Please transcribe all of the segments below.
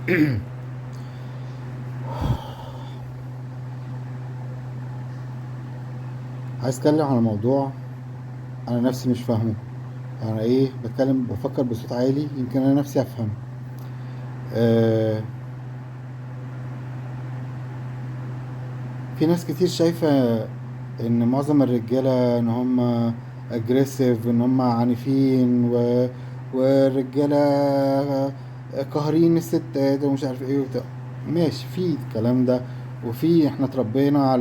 عايز اتكلم على موضوع انا نفسي مش فاهمه. انا ايه بتكلم، بفكر بصوت عالي يمكن انا نفسي افهم. في ناس كتير شايفة ان معظم الرجالة ان هم aggressive، ان هم عنيفين والرجالة قاهرين الستات ومش عارف ايه وبتاع. ماشي، في الكلام ده، وفي احنا اتربينا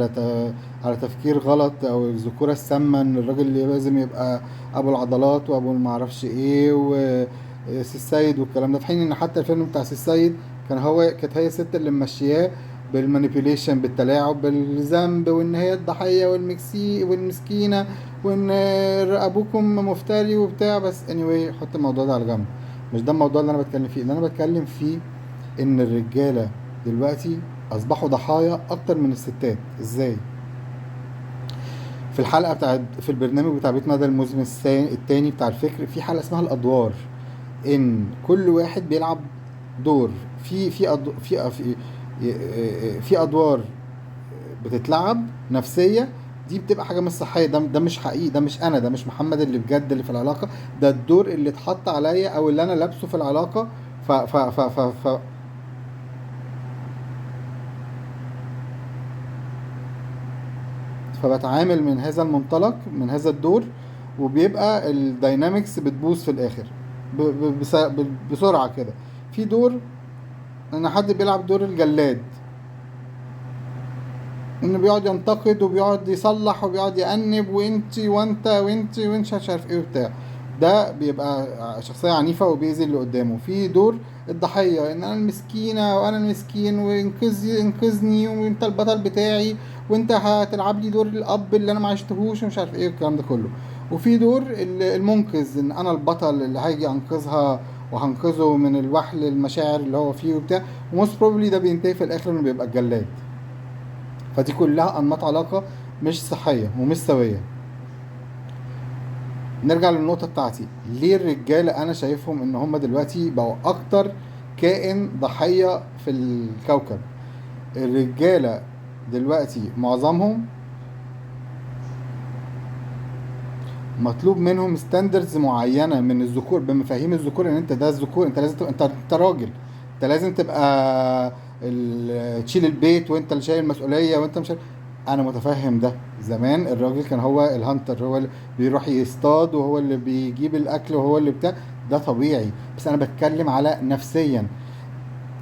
على تفكير غلط او الذكورة السامة، ان الراجل اللي لازم يبقى ابو العضلات وابو المعرفش ايه وسي السيد والكلام ده، في حين ان حتى الفيلم بتاع سي السيد كانت هي الست اللي ممشياه بال manipulation، بالتلاعب، بالذنب، وان هي الضحية والمسكينة، وان ابوكم مفتري وبتاع. بس anyway، حط الموضوع ده على جنب، مش ده الموضوع اللي انا بتكلم فيه. اللي انا بتكلم فيه ان الرجالة دلوقتي اصبحوا ضحايا اكتر من الستات. ازاي؟ في الحلقة بتاعت في البرنامج بتاع بيت مدى الموسم التاني بتاع الفكر، في حلقة اسمها الادوار، ان كل واحد بيلعب دور. في ادوار بتتلعب نفسية، دي بتبقى حاجة مش صحية. ده مش حقيقي، ده مش انا، ده مش محمد اللي بجد اللي في العلاقة، ده الدور اللي اتحط عليا او اللي انا لابسه في العلاقة. ف ف ف ف ف فبتعامل من هذا المنطلق، من هذا الدور، وبيبقى ال dynamics بتبوظ في الاخر بسرعة كده. في دور ان حد بيلعب دور الجلاد، انه بيقعد ينتقد وبيقعد يصلح وبيقعد يأنب، وانتي وانت وانتي وانت مش عارف ايه وبتاع، ده بيبقى شخصية عنيفة وبيأذي اللي قدامه. في دور الضحية، ان انا المسكينة وانا المسكين انقذني وانت البطل بتاعي وانت هتلعب لي دور الاب اللي انا ما عشتهوش ومش عارف ايه والكلام ده كله. وفي دور المنقذ، ان انا البطل اللي هاجي انقذها وهنقذه من الوحل المشاعر اللي هو فيه وبتاع، و most probably ده بينتهي في الاخر انه بيبقى الجلاد. فدي كلها انماط علاقة مش صحية ومش سوية. نرجع للنقطة بتاعتي، ليه الرجالة أنا شايفهم إن هم دلوقتي بقوا أكتر كائن ضحية في الكوكب؟ الرجالة دلوقتي معظمهم مطلوب منهم standards معينة من الذكور، بمفاهيم الذكور، إن أنت ده الذكور، أنت لازم تبقى، أنت راجل، أنت لازم تبقى تشيل البيت وأنت اللي شايل المسؤولية وأنت مش عارف. أنا متفهم ده. زمان الراجل كان هو ال hunter، هو اللي بيروح يصطاد وهو اللي بيجيب الأكل وهو اللي بتاع، ده طبيعي. بس أنا بتكلم على نفسيا.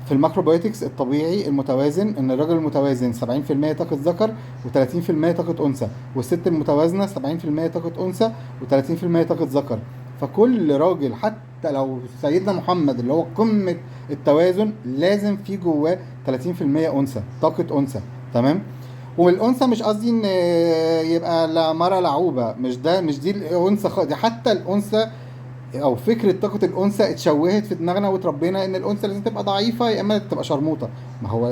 في ال macrobiotics الطبيعي المتوازن إن الراجل المتوازن سبعين في المية طاقة ذكر وتلاتين في المية طاقة أنثى، والست المتوازنة سبعين في المية طاقة أنثى وتلاتين في المية طاقة ذكر. فكل راجل حتى لو سيدنا محمد اللي هو قمة التوازن لازم في جواه تلاتين في المية أنثى، طاقة أنثى، تمام؟ والأنثى مش قصدي إن يبقى لا مرة لعوبة، مش ده، مش دي الأنثى خالص. دي حتى الأنثى أو فكرة طاقة الأنثى اتشوهت في دماغنا وتربينا إن الأنثى لازم تبقى ضعيفة يا إما تبقى شرموطة. ما هو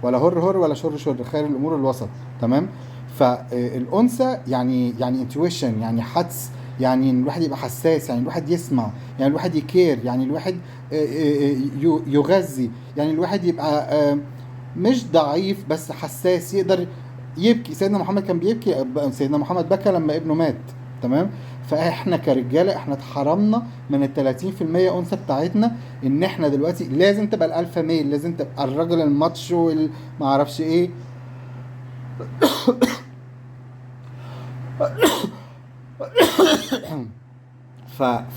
ولا هر هر ولا شر شر، خير الأمور الوسط، تمام؟ فالأنثى يعني intuition، يعني حدس، يعني إن الواحد يبقى حساس، يعني الواحد يسمع، يعني الواحد يكير، يعني الواحد يغذي، يعني الواحد يبقى مش ضعيف بس حساس، يقدر يبكي. سيدنا محمد كان بيبكي، سيدنا محمد بكى لما ابنه مات، تمام؟ فاحنا كرجاله احنا اتحرمنا من ال تلاتين في المية انثى بتاعتنا، ان احنا دلوقتي لازم تبقى ال alpha male، لازم تبقى الراجل الماتشو والما اعرفش ايه.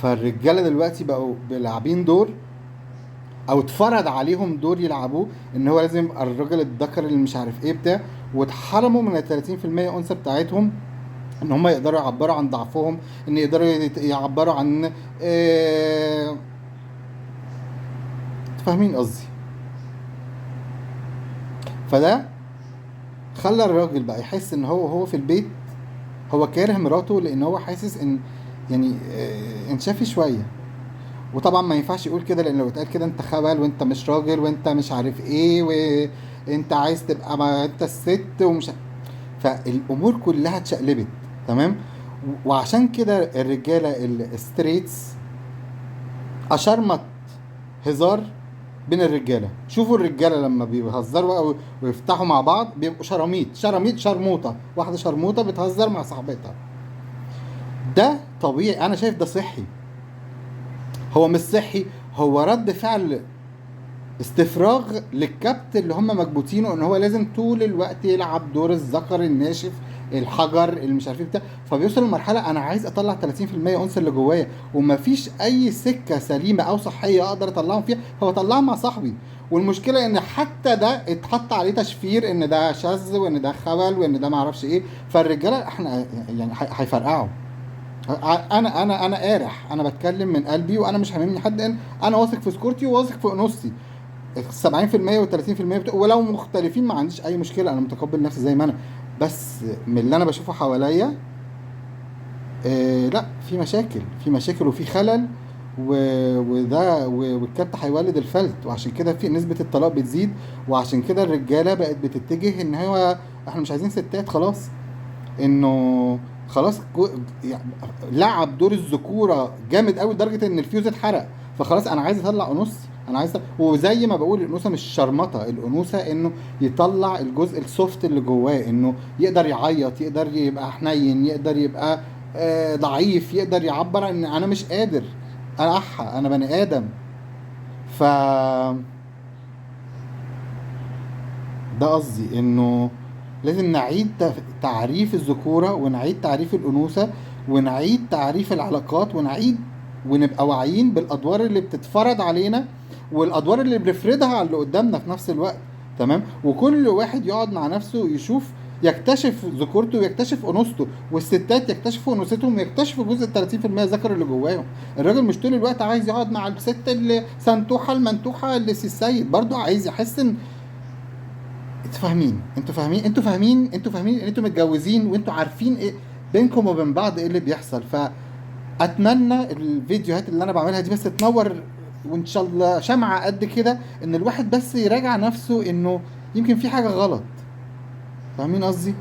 فالرجاله دلوقتي بقوا بيلعبين دور، او اتفرض عليهم دور يلعبوه، ان هو لازم يبقى الراجل الذكر اللي مش عارف ايه بتاع، واتحرموا من ال تلاتين في المية انثى بتاعتهم، ان هم يقدروا يعبروا عن ضعفهم، ان يقدروا يعبروا عن، فاهمين قصدي؟ فده خلى الراجل بقى يحس ان هو في البيت هو كاره مراته، لان هو حاسس ان انشافي شوية. وطبعا ما ينفعش يقول كده، لان لو اتقال كده انت خبل وانت مش راجل وانت مش عارف ايه وانت عايز تبقى ما انت الست ومش فالامور كلها اتشقلبت، تمام؟ وعشان كده الرجاله ال straights اشرمت هزار بين الرجالة. شوفوا الرجالة لما بيهزروا او ويفتحوا مع بعض بيبقوا شراميط، شراميط، شرموطه، واحدة شرموطه بتهزر مع صاحبتها. ده طبيعي، انا شايف ده صحي. هو مش صحي، هو رد فعل استفراغ للكبت اللي هم مكبوتينه، ان هو لازم طول الوقت يلعب دور الذكر الناشف الحجر اللي مش عارف ايه بتاع. فبيوصل لمرحلة انا عايز اطلع 30% انثى اللي جوايا، ومفيش اي سكة سليمة او صحية اقدر اطلعهم فيها، فبطلعها مع صاحبي. والمشكلة ان حتى ده اتحط عليه تشفير ان ده شاذ وان ده خبل وان ده معرفش ايه. فالرجاله احنا يعني هيفرقعوا. انا انا انا قارح، انا بتكلم من قلبي وانا مش هاممني حد، ان انا واثق في سكورتي وواثق في انوثتي. 70% و 30% ولو مختلفين ما عنديش اي مشكلة، انا متقبل نفسي زي ما انا. بس من اللي انا بشوفه حواليا لا، في مشاكل، في مشاكل وفي خلل، وده والكبت هيولد الفلت. وعشان كده في نسبة الطلاق بتزيد، وعشان كده الرجالة بقت بتتجه ان هو احنا مش عايزين ستات خلاص، انه خلاص يعني لعب دور الذكورة جامد قوي لدرجة ان الفيوز اتحرق. فخلاص انا عايز اطلع انوثتي، انا عايز وزي ما بقول الانوثة مش شرمطه، الانوثة انه يطلع الجزء ال soft اللي جواه، انه يقدر يعيط، يقدر يبقى حنين، يقدر يبقى ضعيف، يقدر يعبر ان انا مش قادر، انا احا، انا بني ادم. ف ده قصدي انه لازم نعيد تعريف الذكورة، ونعيد تعريف الأنوثة، ونعيد تعريف العلاقات، ونبقى واعيين بالأدوار اللي بتتفرض علينا والأدوار اللي بنفرضها على اللي قدامنا في نفس الوقت. تمام؟ وكل واحد يقعد مع نفسه يشوف، يكتشف ذكورته ويكتشف أنوثته، والستات يكتشفوا أنوثتهم ويكتشفوا جزء تلاتين في المية ذكر اللي جواهم. الراجل مش طول الوقت عايز يقعد مع الست اللي سنتوحة المنتوحة اللي سي السيد، برضه عايز يحس إن انتوا فاهمين، انتوا فاهمين، انتوا فاهمين، انتوا فاهمين ان انتوا متجوزين وانتوا عارفين ايه بينكم وبين بعض ايه اللي بيحصل. فاتمنى الفيديوهات اللي انا بعملها دي بس تنور، وان شاء الله شمعة قد كده، ان الواحد بس يراجع نفسه انه يمكن في حاجة غلط. فاهمين قصدي؟